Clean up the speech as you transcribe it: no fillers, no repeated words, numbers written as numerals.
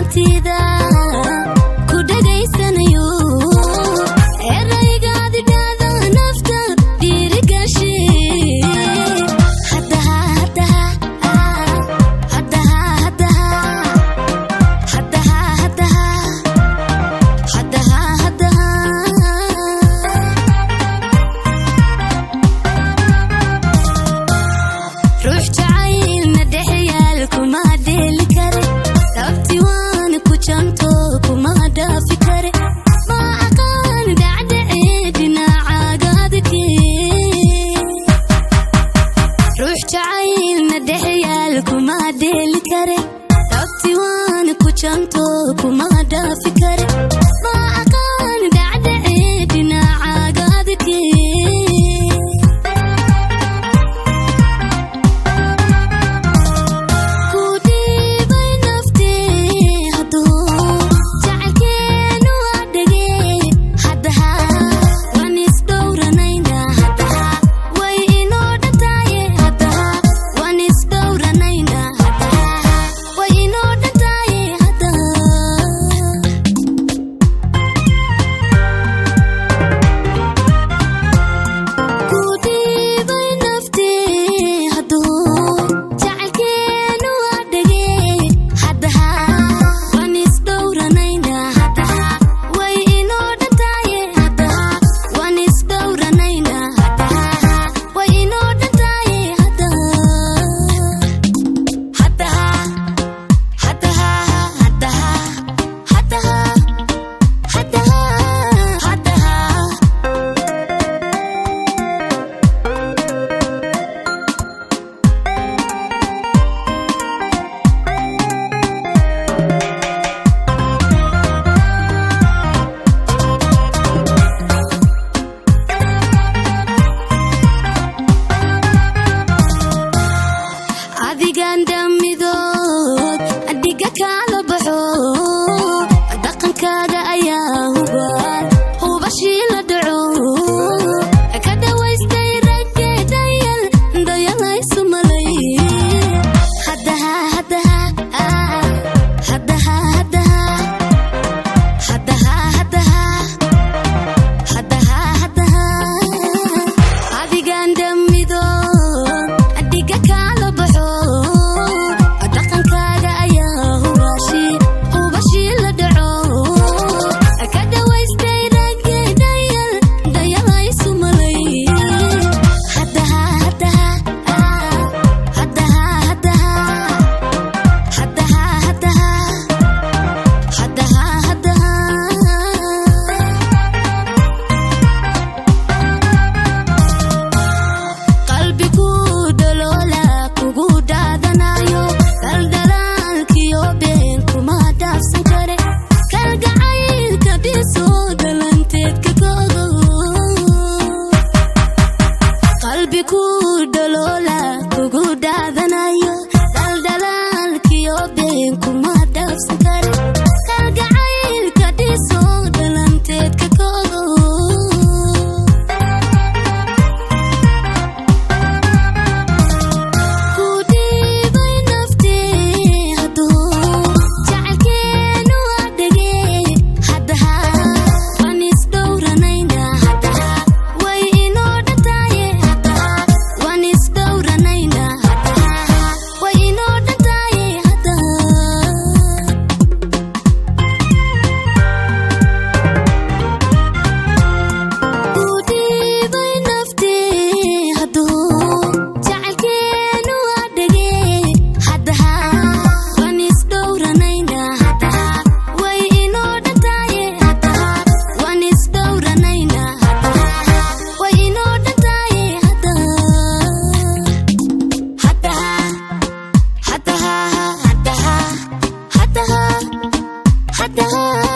Aragtida ku dhegaysanayo, eraygaadidhaada nafta dhiirigashi. Haddaha, haddaha, haddaha, haddaha, haddaha, haddaha, haddaha, haddaha. Ruux jacaylna dhexyaal kuma dheeli kare, dhabti waan ku janto kuma dhaafi kare. Ma aqaan dhacdhacee dhinacaagaadke. Ruux jacaylna dhexyaal kuma dheeli kare, dhabti waan ku janto kuma dhaafi kare. Ma aqaan dhacdhacee dhinacaagaadke. Ku dhiibay naftee hadduu jacaylkeenu waa dhagee. Haddaha waan isdhowranaynaa, haddaha way inoo dhantaaye. Haddaha waan isdhowranaynaa, haddaha way inoo dhantaaye. Haddaha ku dhiibay naftee hadduu jacaylkeenu waa dhagee. Haddaha waan isdhowranaynaa, haddaha way inoo dhantaaye. Haddaha waan isdhowranaynaa, haddaha way inoo dhantaaye. Haddaha, haddaha, haddaha, haddaha, haddaha, haddaha, haddaha. Adigan dhammidood dhiga kala baxo, dhaqankaaga ayaa hubaal hubashii la dhaco. Ka dhawaystay ragge dayal dayalaysu malay. Haddaha, haddaha, haddaha, haddaha, haddaha, haddaha, haddaha, haddaha. Adigan dhammidood dhiga kala baxo, dhaqankaaga ayaa hubashi hubashii la dhaco. Ka dhawaystay ragge dayal dayalaysu malay. Haddaha, haddaha, haddaha, haddaha, haddaha, haddaha, haddaha, haddaha. Qalbigu dhaloola kugu dhaadanayo, daldalaalkiyo been kuma dhaafsan kare. Kalgacaylka dhisoo dhalanteedka kogo. Qalbigu dhaloola kugu dhaadanayo, daldalaalkiyo been kuma dhaafsan kare. Kalgacaylka dhisoo dhalanteedka kogo. Ku dhiibay naftee hadduu jacaylkeenu waa dhagee. Haddaha waan isdhowranaynaa, haddaha way inoo dhantaaye. Haddaha waan isdhowranaynaa, haddaha way inoo dhantaaye. Haddaha ku dhiibay naftee hadduu jacaylkeenu waa dhagee. Haddaha waan isdhowranaynaa, haddaha way inoo dhantaaye. Haddaha waan isdhowranaynaa, haddaha way inoo dhantaaye. Haddaha, haddaha, haddaha, haddaha, haddaha, haddaha.